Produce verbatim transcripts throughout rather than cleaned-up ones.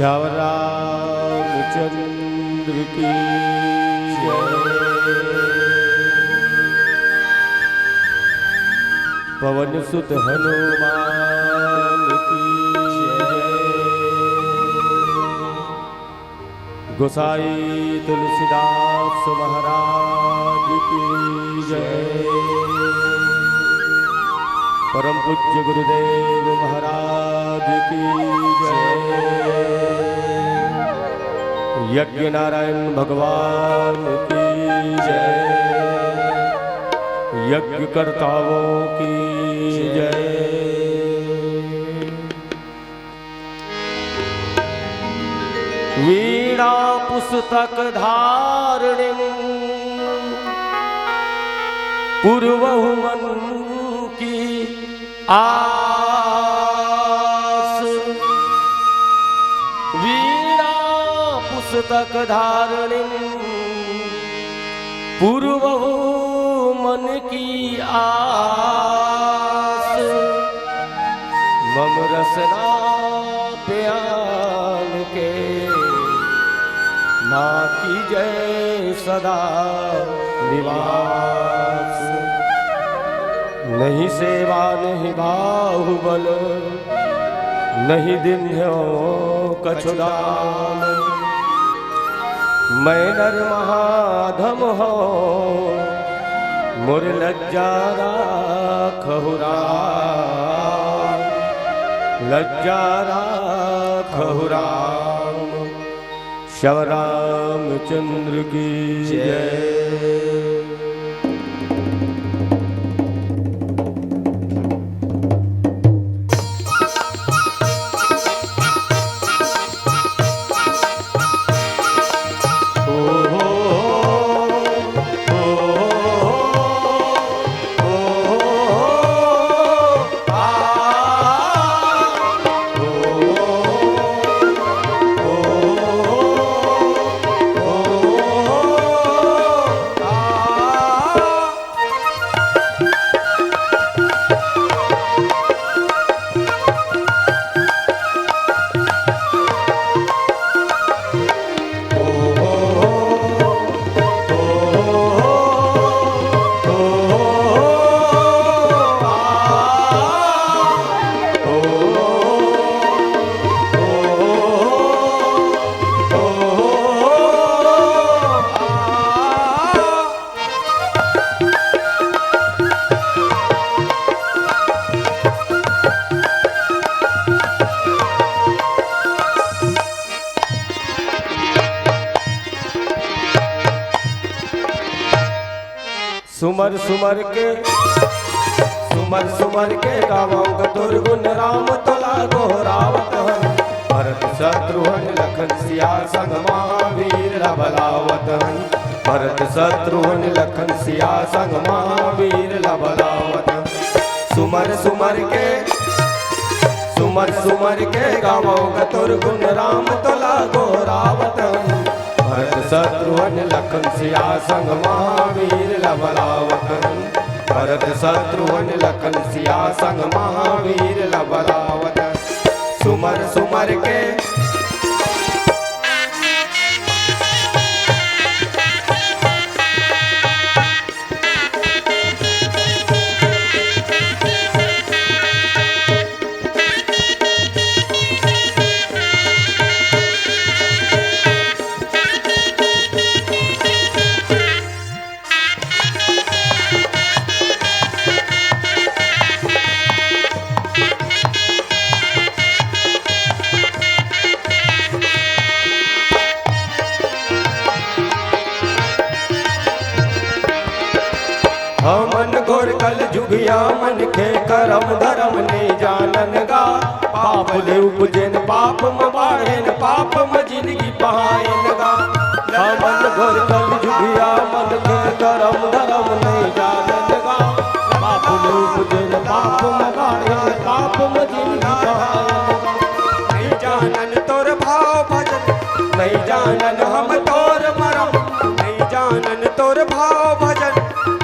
श्याम रामचंद्र की जय। पवन सुत हनुमान की जय। गोसाई तुलसीदास महाराज की जय। परम पूज्य गुरुदेव महाराज की जय। यज्ञ नारायण भगवान की जय। यज्ञ कर्ताओं की जय। वीणा पुस्तक धारणिम पूर्वहु मन की आस। वीणा पुस्तक धारणिम पूर्वहु मन की आस। मम रसना प्यान के ना कीजय सदा निवास। नहीं सेवा नहीं बाहुबल, नहीं दिन हो कछु दाम। मैं नर महाधम हो, मोर लज्जा राखहु राम, लज्जा राखहु राम। श्याम रामचंद्र की जय। सुमर सुमर के, सुमर सुमर के गावंग दुर्गुण राम तोला गोहरावत हन। भरत शत्रुघ्न लखन सिया संग महावीर ला बलावत हन। भरत शत्रुघ्न लखन सिया संग महावीर ला बलावत हन। सुमर सुमर के, सुमर सुमर के गावंग दुर्गुण राम तोला गोहरावत हन। भरत शत्रुघ्न लखन सिया संग महावीर ला बलावत हन। भरत शत्रुघ्न लखन सिया संग महावीर ला बलावत हन। सुमर सुमर के हमन घोर कल जुगिया मनखे करम धरम नइ जानन गा। पाप ले उपजेन पाप म बाढ़ेन पाप म जिनगी पहायन गा। हमन घोर कल जुगिया मनखे करम धरम नइ जानन गा। पाप ले उपजेन पाप म बाढ़ेन पाप म जिनगी पहायन गा। नइ जानन तोर भाव भजन, नइ जानन हम तोर मरम, नइ जानन तोर भाव भजन,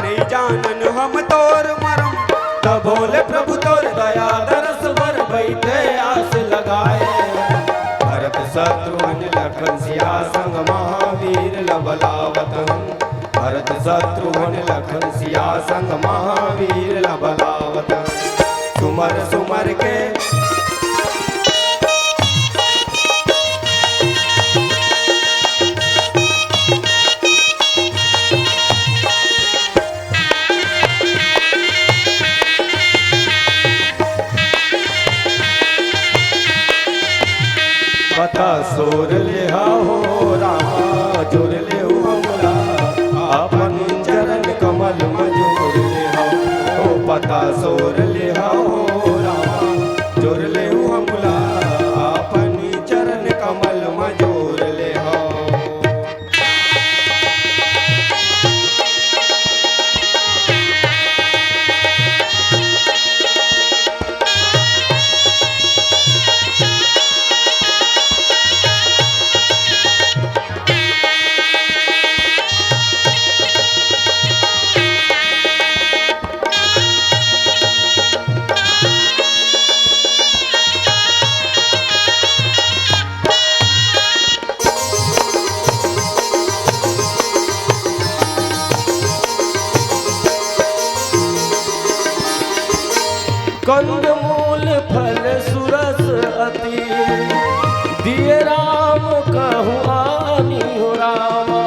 नइ जानन हम तोर मरम। तभो ले प्रभु तोर दया दरस बर बइठे आस लगाए। भरत सब बलावत हन। भरत शत्रुघ्न लखन सिया संग महावीर ला बलावत हन। सुमर सुमर के पता सोर ले हो रामा, जोर ले हमला, अपन चरण कमल म जोर ले हो। ओ पता सोर ले हो रामा, जोर ले हमला, अपन चरण कमल म जोर ले हो। कंद मूल फल सुरस अति, दिए राम कहूँ आनी हो रामा।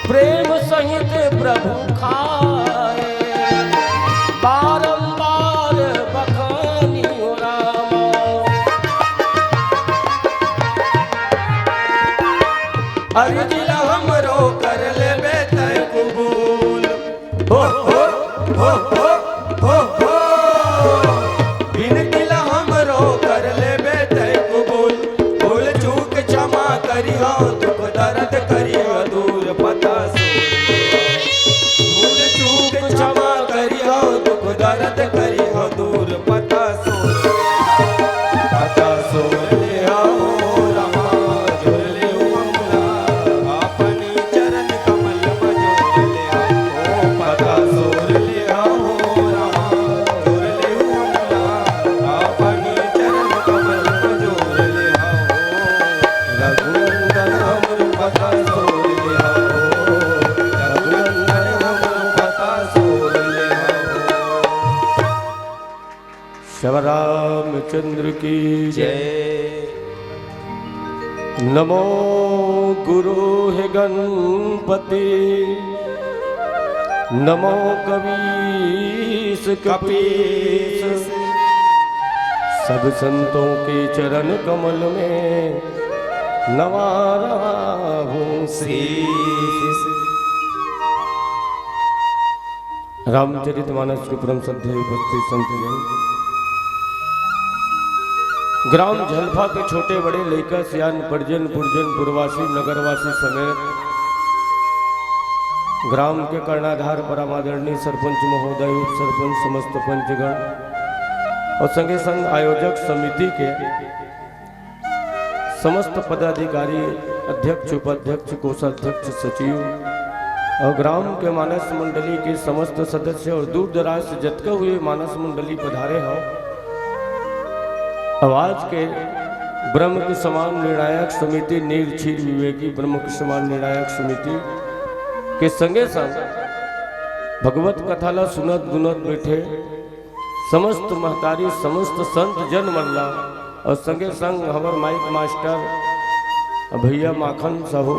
प्रेम सहित प्रभु खाए, बारंबार बखानी हो रामा। अर्जी ला हमरो कर लेबे तै कबूल। हो, हो, हो, हो, हो, हो। बिनती ला हमरो कर लेबे तै कबूल। भूल चूक क्षमा करिहो, दुख दर्द करिहो दूर पता सोर। भूल चूक क्षमा करिहो, दुख दर्द करिहो दूर पता सोर। पता सोर ले हो रामा, जोर ले हमला, अपनी चरण कमल म जोर ले हो। पता सोर ले हो रामा, जोर ले हमला, अपनी चरण कमल म जोर ले हो। रघुनंदन हमर पता सोर ले हो, रघुनंदन हमर पता सोर ले हो। श्री रामचंद्र की जय। नमो गुरु हे गणपति, नमो कवीस कपीस, सब संतों के चरण कमल में नवा रहा हूँ शीश। रामचरितमानस के परम श्रद्धेय उपस्थित संत जन, ग्राम झलफा के छोटे बड़े लइका सियान, परिजन पुरजन, पुरवासी नगरवासी समेत ग्राम के कर्णाधार परम आदरणीय सरपंच महोदय, उप सरपंच, समस्त पंचगण और संगे संग आयोजक समिति के समस्त पदाधिकारी, अध्यक्ष, उपाध्यक्ष, कोषाध्यक्ष, सचिव और ग्राम के मानस मंडली के समस्त सदस्य और दूर दराज से जतका हुए मानस मंडली पधारे हो। अब आज के ब्रह्म के समान निर्णायक समिति, नीर क्षीर विवेकी ब्रह्म के समान निर्णायक समिति के संगे संग भगवत कथा ला सुनत गुनत बैठे समस्त महतारी, समस्त संत जन मन ला और संगे संग हमर माइक मास्टर भैया माखन साहू,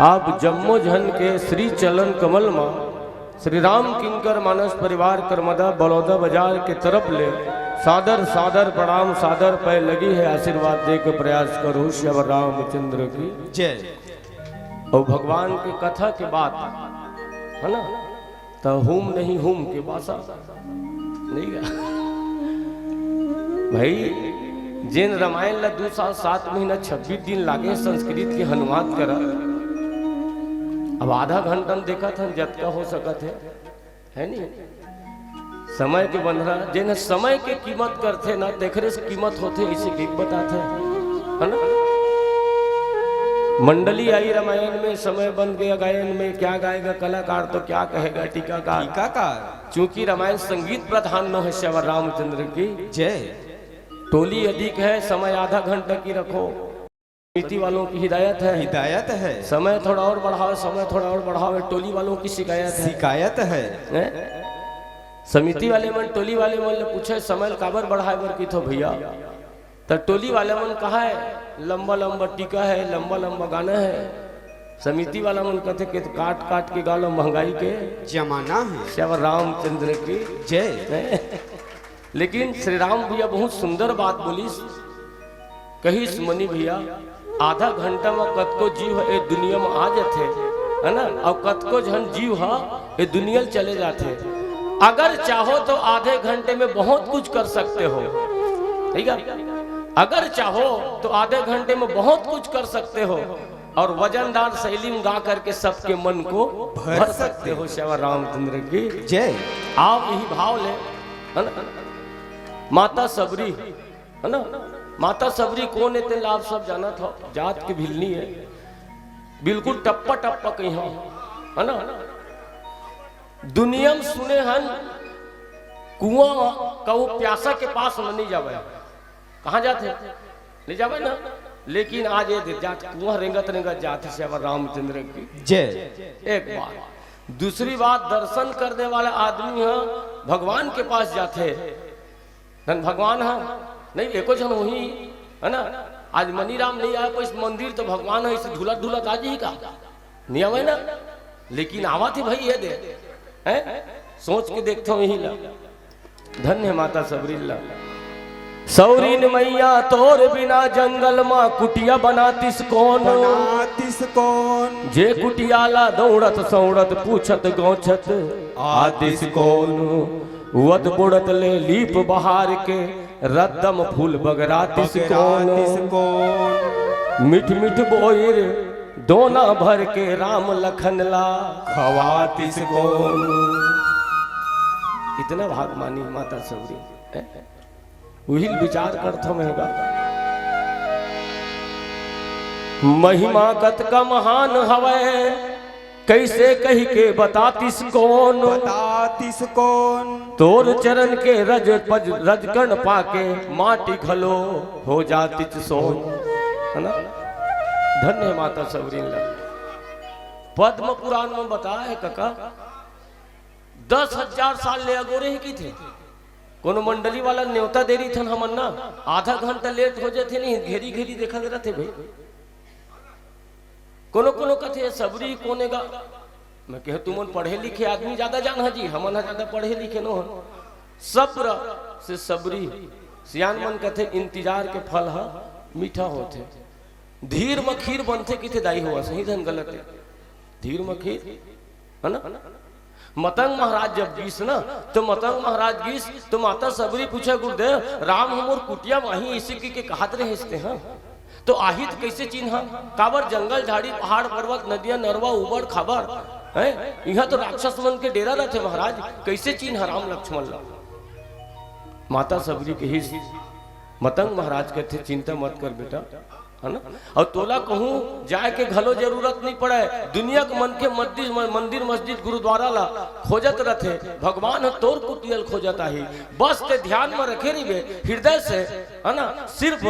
आप जम्मो झन के श्री चलन कमल मा श्री राम किंकर मानस परिवार करमदा बलौदा बाजार के तरफ ले सादर सादर प्रणाम, सादर पै लगी है आशीर्वाद दे के प्रयास करो। श्री रामचंद्र की जय। और भगवान के कथा के बात है ना, त हूम नहीं हूम के बासा नहीं गा। भाई, जेन रामायण ला दू साल सात महीना छब्बीस दिन लागे संस्कृत के अनुवाद करा, अब आधा घंटा में देखत हन, जतका हो सकत है, है नी? समय के बंधना, जेन समय के कीमत करथे ना, तेखरे से कीमत होथे, इसे के बताथे, है ना? मंडली आई रामायण में, समय बन गया गायन में, क्या गाएगा कलाकार तो क्या कहेगा टीकाकार। टीकाकार। चूंकि रामायण संगीत प्रधान नो है, श्री रामचंद्र की जय। टोली अधिक है, समय आधा घंटा की रखो। समिति वालों की हिदायत है। हिदायत है। समय थोड़ा और बढ़ाओ, समय थोड़ा और बढ़ाओ, ये टोली वालों की शिकायत है। शिकायत है। हैं? समिति वाले मन, टोली वाले मन ले पूछे, समय काबर बढ़ाए बर किथो भैया? त टोली वाले मन कहा है, लंबा लंबा टीका है, लंबा लंबा गाना है। समिति वाला मन कहते कि काट काट के गा लो, महंगाई के जमाना है। श्री रामचंद्र की जय। हैं? लेकिन श्री राम भैया बहुत सुंदर बात बोलिस, कहिस, मनी भैया, आधा घंटा म कतको जीव ह ए दुनिया म आ जाथे, है ना, अउ कतको झन जीव ह ए दुनिया ल चले जाथे। अगर चाहो तो आधे घंटे में बहुत कुछ कर सकते हो, ठीक है? अगर चाहो तो आधे घंटे में बहुत कुछ कर सकते हो और वजनदार शैली में गा करके सबके मन को भर भर सकते सकते हो। श्री रामचंद्र की जय। आप यही भाव ले, है ना? माता सबरी, है ना? माता सबरी कोन हे तेला आप सब जानत हो, जात के भिलनी है, बिल्कुल टप्पा टप्पा कही हो, है ना? दुनिया में सुने हन, कुआं कहू प्यासा के पास में नहीं जावे। कहाँ जाते? नहीं जावे ना। लेकिन आज ये दे जात कुआं रेंगत रेंगत जात श्री रामचंद्र की जय। एक बात। दूसरी बात, दर्शन करने वाला आदमी ह भगवान के पास जाथे। धन भगवान ह, नहीं एको झन होही, है ना? आज मनीराम नहीं आए पाइस मंदिर तो भगवान ह इसे ढुलत ढुलत आ जाही का? नहीं आवे ना, लेकिन आवत ही भाई ये दे, हैं? सोच के देखथो यही ला। धन्य माता सबरी ला। सौरीन मैया तोर बिना जंगल मा कुटिया बनातिस कौन? बनातिस कौन? जे कुटिया ला दौड़त सौड़त पूछत गौछत आतिस कौन? उवत बुड़त ले लीप बहार के रद्दम फूल बगरातिस कौन? बगरातिस कौन? मिठ मिठ बोइर दोना भर के राम लखन ला खवातिस कौन? इतना भाग मानी माता सबरी, हैं? उहिल विचार करथो महगा। महिमा कतका महान हवय, कैसे कही के बतातिस कौन? बतातिस कौन? तोर चरण के रज पज, रजकण पाके माटी घलो हो जातिच सोन। है ना? धन्य हे माता सबरीन ला। पद्म पुराण में बताए हे कका, दस हजार साल ले अगोरे हे किथे। कोनो मंडली वाला नेवता दे रहिथन हमन ना, आधा घंटा लेट हो जाथे नहीं, घेरी घेरी देखत रहथे भाई। कोनो कोनो कथे सबरी कोने गा। मैं कहे तुमन पढ़े लिखे आदमी ज्यादा जान ह जी, हमन ह ज्यादा पढ़े लिखे नो हन। सब्र से सबरी, सियान मन कथे इंतजार के फल ह मीठा होथे। धीर म खीर बनथे किथे दाई हो, सही धन गलत हे। धीर म खीर, है ना? मतंग महाराज जब गिस ना, तो मतंग महाराज गिस, तो माता सबरी पूछे, "गुरुदेव, राम हमर कुटिया माही इसे की के कहत रहे हस्ते, हाँ? तो आही त कैसे चिन्हा? काबर जंगल, झाड़ी, पहाड़, पर्वत, नदिया, नरवा, उबड़, खाबड़, हैं? इहाँ तो राक्षस मन के डेरा रहथे महाराज, कैसे चिन्हा राम लक्ष्मण ला?" माता सबरी कहिस, मतंग महाराज कहथे, "चिंता मत कर बेटा, है ना? अउ तोला कहूँ जाए के घलो जरूरत नहीं पड़े। दुनिया के मनखे मद्दी-, म-, मंदिर, मस्जिद, गुरुद्वारा ला खोजत रथे, भगवान ह तोर कुटिया ल खोजत आही। बस ते ध्यान म रखे रहिबे, हृदय से, है ना, सिर्फ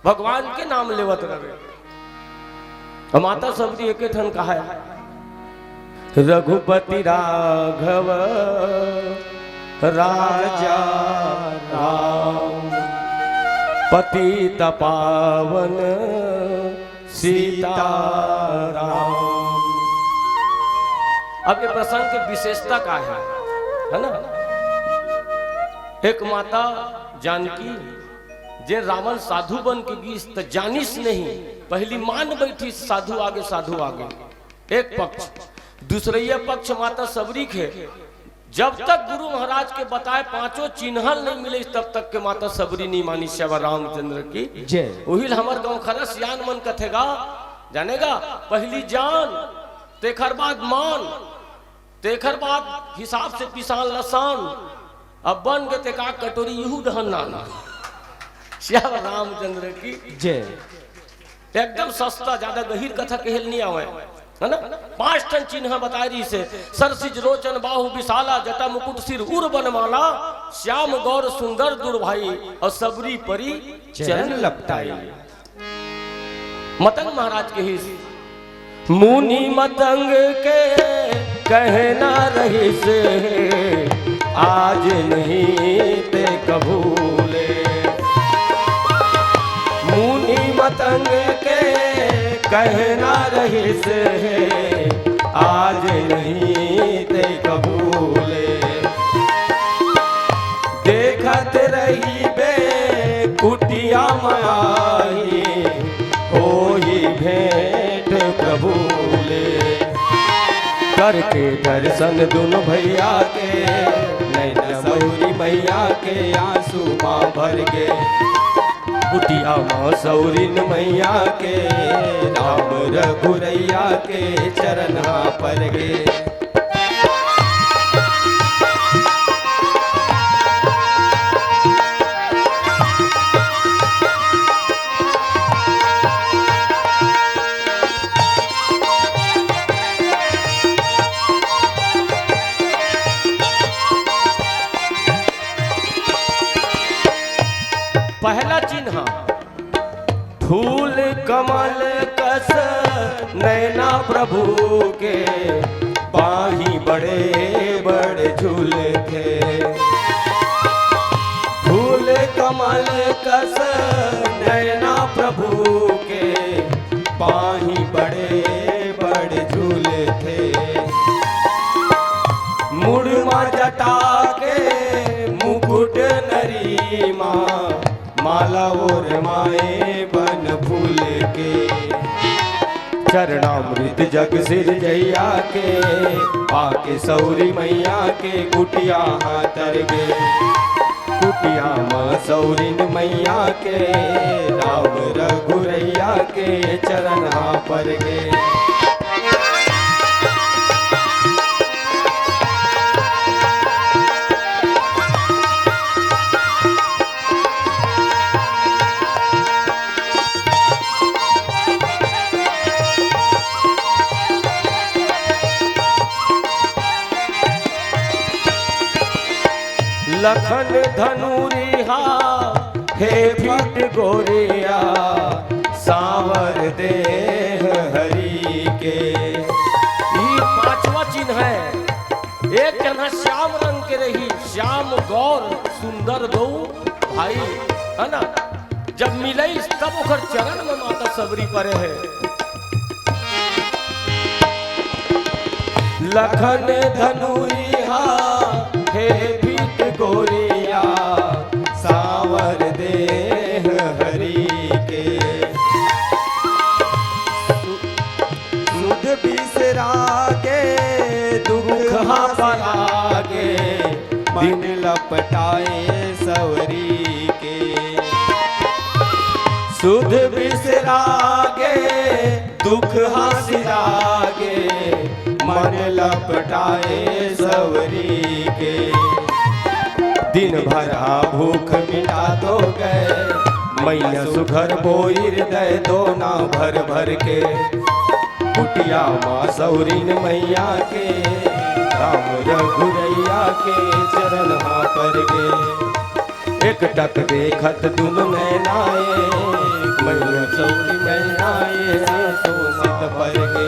भगवान के नाम लेवत रहे।" अउ माता सबरी एके ठन कहाय, "रघुपति राघव राजा राम, पतित पावन सीताराम।" अब ये प्रसंग के विशेषता का है, है ना? एक माता जानकी, जे रावण साधु बन के गिस, त जानिस नहीं, पहली मान बैठी साधु आगे, साधु आगे। एक पक्ष। दूसरैया पक्ष माता सबरी के, जब तक गुरु महाराज के बताए पांचों चिन्हल नहीं मिले, तब तक के माता सबरी नहीं मानी। श्री रामचंद्र की जय। उहिल हमर गांव खरा सियान मन कथेगा, जानेगा, पहली जान, तेखर बाद मान, तेखर बाद हिसाब से पिसान लसान, अब बन के तेका कटोरी यहू डहन नान। श्री रामचंद्र की जय। एकदम सस्ता, ज्यादा गहिर कथा कहेल नहीं आवे। है ना? पांच ठन चिन्ह बताए रहिस हे। सरसिज लोचन बाहु विशाला, जटा मुकुट सिर उर बनमाला, श्याम गौर सुंदर दुरभाई, अउ सबरी परी चरण लपटाई। मतंग महाराज कहिस, मुनि मतंग के कहना रहिस, आज नहीं ते कभू ले। मुनि मतंग के कहना रहिस, आज नहीं ते कभू ले। देखत रहिबे कुटिया म आही, होही भेंट प्रभु ले। करके दर्शन दुनो भैया के, नैना सौरी मैया के आंसू माँ भर गे। कुटिया माँ सौरिन मैया के, राम रघुरैया के चरण हा पर गे। पहला चिन्ह, फूल कमल कस नैना प्रभु के, बाही बड़े बड़े झूलथे। फूल कमल कस नैना प्रभु के, बाही बड़े बड़े झूलथे। मुड़ मा जटा के मुकुट नरी मा, माला ओर माए बन फूल के। चरणामृत जग सिरजैया के, पाके सौरी मैया के कुटिया हा तर गे। कुटिया मा सौरिन मैया के, राम रघुरैया के चरण हा पर गे। लखन धनुरिहा हे भीत गोरिया, सांवर देह हरि के। ई पांचवा चिन्ह हे। एक झन ह श्याम रंग के रही, श्याम गौर सुंदर दो भाई, है ना? जब मिलइस तब ओकर चरण में माता सबरी परे हे। लखन धनुरिहा हे भीत गोरिया, सांवर देह हरि के। सुध बिसरा गे दुख हा परा गे, मन लपटाए सवरी के। सुध बिसरा गे दुख हा सिरा गे, मन लपटाए सवरी के। दिन भर हा भूख मिटा तो गे, मैया सुघर बोइर दे दोना भर भर के। कुटिया मा सौरिन मैया के, राम रघुरैया के चरण हा पर गे। एक टक देखत दुनो नैना ए, मैया सौरी मैना ए, आंसू सित पर गे।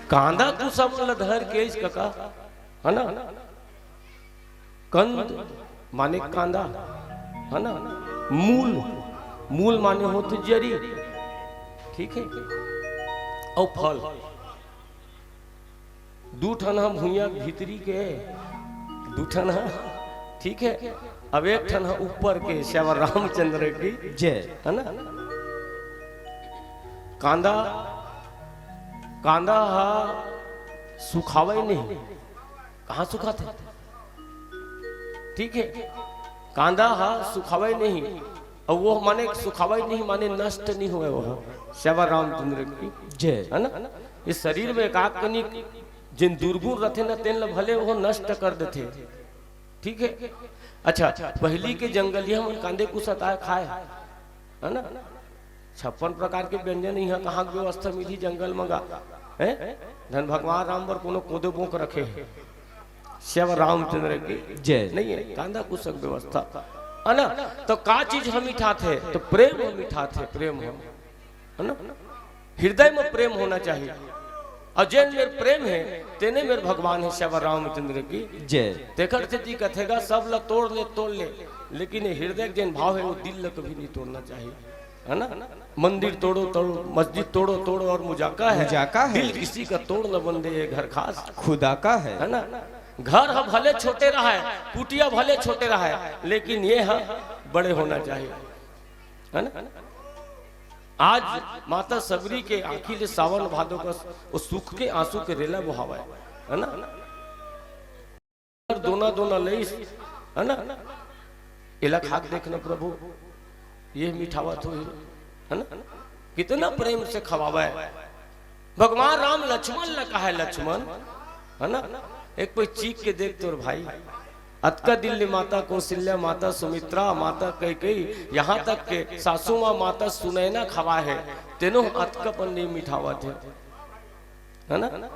कांदा कुसम ल धर के इस कका, है ना? कंद माने कांदा, है ना? मूल, मूल माने होथे जरी, ठीक है? अउ फल, दू ठन ह भुइयां भीतरी के, दू ठन ह, ठीक है? अब एक ठन ह ऊपर के, श्याम रामचंद्र की, जय। है ना? कांदा, कांदा ह सुखावय नहीं, कहाँ सुखाथे? ठीक है, कांदा हा सुखावय नहीं, अउ वो माने सुखावय नहीं माने नष्ट नहीं होवय, वो सेवा रामचंद्र की, जय। है ना? इस शरीर में एकाक कनिक जिन दुर्गुण रथे न, तेन ल भले वो नष्ट कर देथे। ठीक है, अच्छा, पहली के जंगलिया मन कांदे कुसताय खाए, है ना? छप्पन प्रकार के व्यंजन इहाँ कहाँ के व्यवस्था मिलही जंगल म गा? हैं? धन भगवान राम बर कोनो कोदो बोंक रखे हे। श्यावर रामचंद्र की जय। नहीं है, कांदा कुसक व्यवस्था। है ना? तो का चीज हम मिठाथे? तो प्रेम हम मिठाथे, प्रेम हम। है ना? हृदय में प्रेम होना चाहिए। और जेन मेर प्रेम है, तेने मेर भगवान है, श्यावर रामचंद्र की जय। तेकर सेती कथे गा, सब ला तोड़ ले, तोड़ ले, लेकिन ये हृदय के जेन भाव है, वो दिल ला कभी नहीं तोड़ना चाहिए। है ना? मंदिर तोड़ो, तोड़ो, मस्जिद तोड़ो, तोड़ो और मुजाका है। मुजाका है। दिल किसी का तोड़ न बंदे, ये घर खास खुदा का है। है ना? घर ह भले छोटे रहे, कुटिया भले छोटे रहे, लेकिन ये ह बड़े होना चाहिए। है ना? आज माता सबरी के आँखी ले सावन भादो का वो सुख के आंसू के रेला बोहावय। है ना? दोना दोना लइस, है ना? एला खा के देखना प्रभु, ये मिठावत होही, है ना? कितना प्रेम से खवावय। भगवान राम लक्ष्मण ला कहे, लक्ष्मण, है ना? एक कोई चीख के देख तोर भाई। अतका दिन ले माता कौशल्या, माता सुमित्रा, माता कैकेयी, यहाँ तक के सासू माँ माता सुनैना खवा है, तेनो अतका पन नहीं मिठावत है, है ना?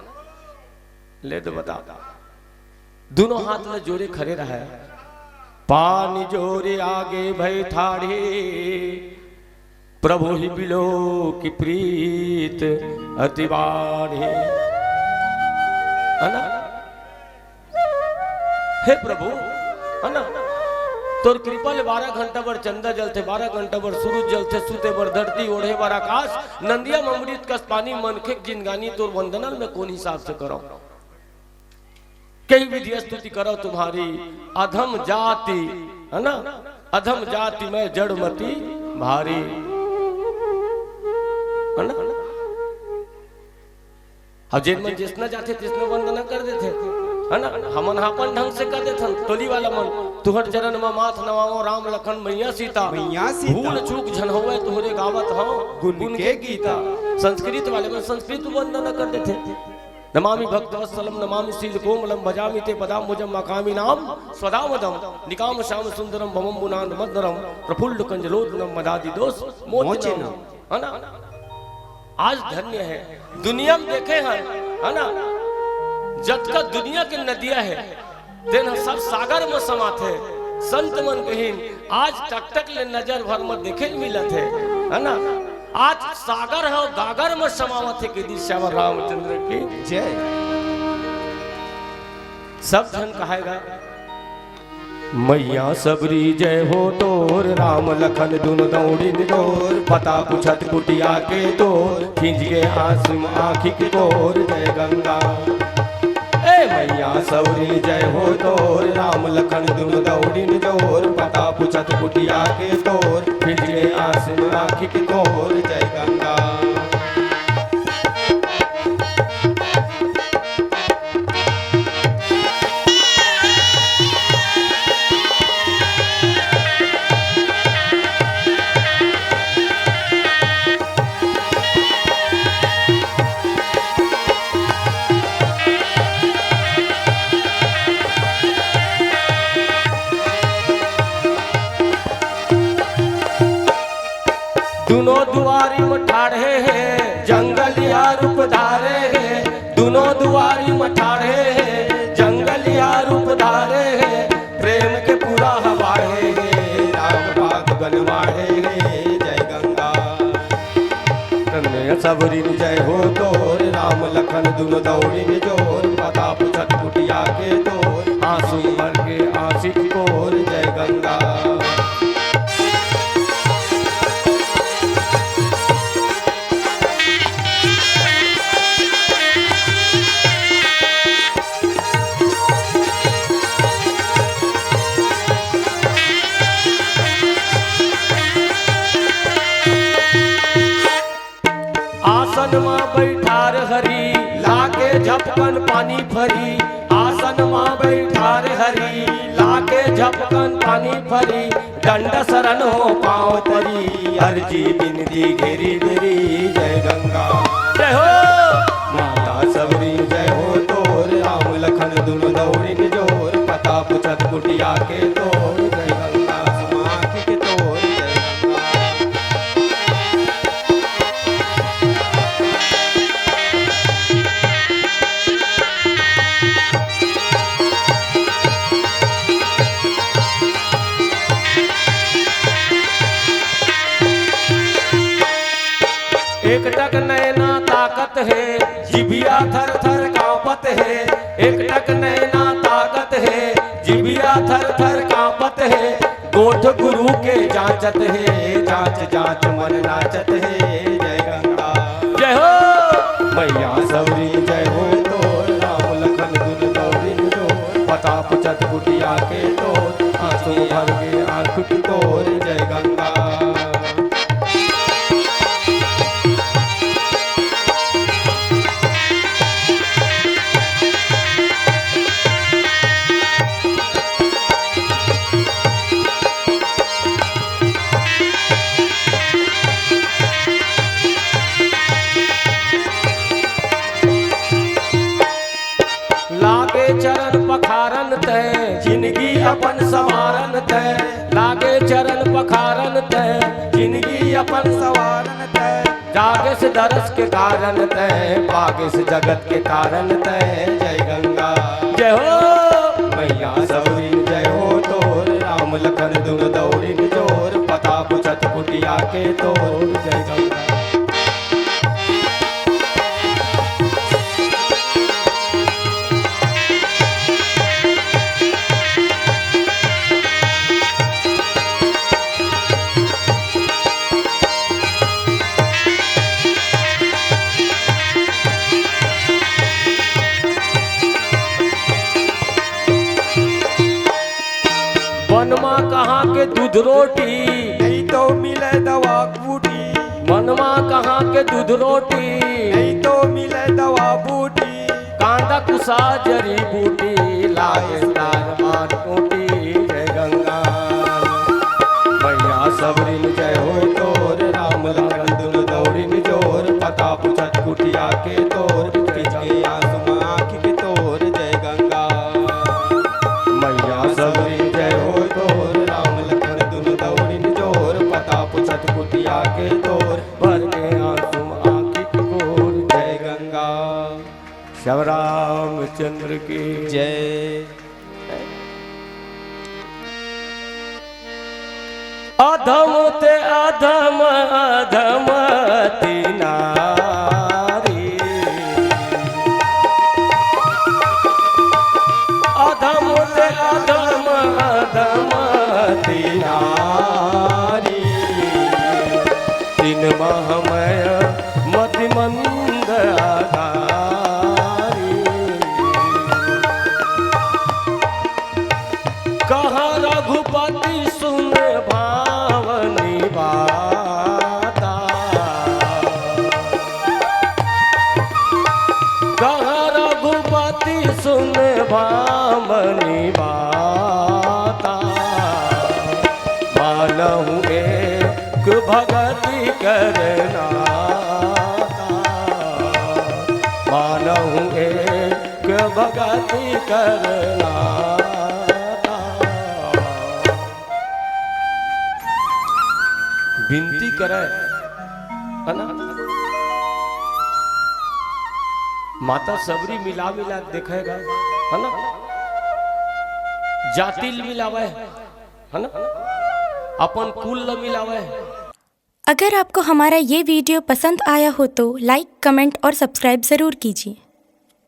ले तो बता, दोनों हाथ ला जोरे खड़े रहे, पानी जोरे आगे भई ठाढ़े, प्रभु ही बिलो की प्रीत अति बाढ़े। है ना? हे प्रभु, है ना? तोर कृपा ले बारह घंटा बर चंदा जलथे, बारह घंटा बर सूरज जलथे, सूते बर धरती, ओढ़े बर आकाश, नंदिया म अमृत कस पानी, मनखे के जिनगानी तोर वंदना ल मैं कोन हिसाब से करव? कही विधि स्तुति करव तुम्हारी, अधम जाति, है ना, अधम जाति मैं जड़मति भारी। है ना? अब जेन मन जइसना जाथे तइसने वंदना कर देथे, है ना? हमन ह अपन ढंग से कर देथन, टोली वाला मन, तुहर चरण म माथ नवावं राम लखन मैया सीता। मैया सीता। भूल चूक झन होवय तुहरे गावत हंव गुन गुन के के गीता। संस्कृत वाले मन संस्कृत वंदना कर देथे। नमामि भक्तवत्सलं नमामि शीलकोमलं भजामि ते पदाम्बुजं मखामि नाम स्वदामदं निकाम श्याम सुंदरं भवं बुनान मदनरं प्रफुल्ल कंजलोदनं मदादि दोष मोचनम। मोचनम। है ना? आज धन्य है, दुनिया में देखे हैं, है ना, जतका दुनिया के नदिया है, तेन ह सब सागर में समाथे। संत मन कहिन, आज टकटक ले नजर भर में देखे ल मिलत है, है ना? आज सागर ह गागर में समावत है, कहि दिस श्यावर रामचंद्र की जय। सब झन कहे गा, मैया सबरी जय हो तोर, राम लखन दुनो दौड़िन जोर, पता पुछत कुटिया के तोर, खींच के आंसू आँखी के तोर, जय गंगा। ए मैया सबरी जय हो तोर, राम लखन दुनो दौड़िन जोर, पता पुछत कुटिया के तोर, खींच के आंसू आँखी के तोर, जय गंगा। दुनो दुआरी म ठाढ़े हे, जंगलिया रूप धारे हे। दुनो दुआरी म ठाढ़े हे, जंगलिया रूप धारे हे। प्रेम के पूरा हवाड़े हे, राम बाग बनवाड़े हे। जय गंगा। कन्हैया सबरी जय हो तोर, राम लखन दुनो दौड़िन जोर, पता पुछत कुटिया के तोर, आंसू भर के आंखी के तोर, जय गंगा। आसन म बइठार हरी, लाके झपकन पानी फरी। आसन म बइठार हरी, लाके झपकन पानी फरी। डंडा सरन हो पाँव परी, अरजी बिनती घेरी बेरी। जय गंगा। जय हो। माता सबरी जय हो तोर, राम लखन दुनो दौड़िन जोर। पता पुछत कुटिया के तोर, जय गंगा। समाखी के तोर, जय गंगा। एकटक नैना ताकत हे, जिभिया थर थर कांपत हे। एकटक नैना ताकत हे, जिभिया थर थर कांपत हे। गोठ गुरु के जांचत हे, जांच जांच मन नाचत हे। जय गंगा। जय हो। मैया सबरी जय हो तोर, राम लखन दुनो दौरिन जो, पता पुछत कुटिया के तोर, आंसू भर के आंख के तोर। जय गंगा। लागे चरण पखारन तैं, जिनगी अपन संवारन तैं। लागे चरण पखारन तैं, जिनगी अपन संवारन तैं। जागेस दरस के कारन तैं, पागेस जगत के तारन तैं। जय गंगा। जय हो। मैया सबरी जय हो तोर, राम लखन दुनो दौरिन जोर, पता पुछत कुटिया के तोर। जय गंगा। बन मा कहाँ के दूध रोटी, नइ तो मिले दवा बूटी। बन मा कहाँ के दूध रोटी, नइ तो मिले दवा बूटी। कांदा कुसा जड़ी बूटी, लाए तार मार टूटी। जय गंगा। मैया सबरिन जय हो तोर, राम लखन दुनो दौरिन जोर। पता पुछत कुटिया के तोर, खींच के आंसू आँखी के तोर। जय गंगा। मैया सबरी जय हो तोर, राम लखन दुनो दौरिन जोर। पता पुछत कुटिया के तोर, भर के आंसू आँखी के कोर। जय गंगा। श्याम रामचंद्र की जय। अधम ते अधम, अधम ती नारी। अधम ते अधम, अधम ती नारी। तिन महमय मति मंद आधारी। कहा रघुपति सुन भावनी बाता। कहा रघुपति सुन भावनी बाता। मानहु एक भगति करना। मानहु एक भगति करना। विनती करे, है ना? माता सबरी मिला मिला देखेगा, है ना? जाति ल मिलावे, है ना? अपन कुल ल मिलावे। अगर आपको हमारा ये वीडियो पसंद आया हो तो लाइक, कमेंट और सब्सक्राइब ज़रूर कीजिए।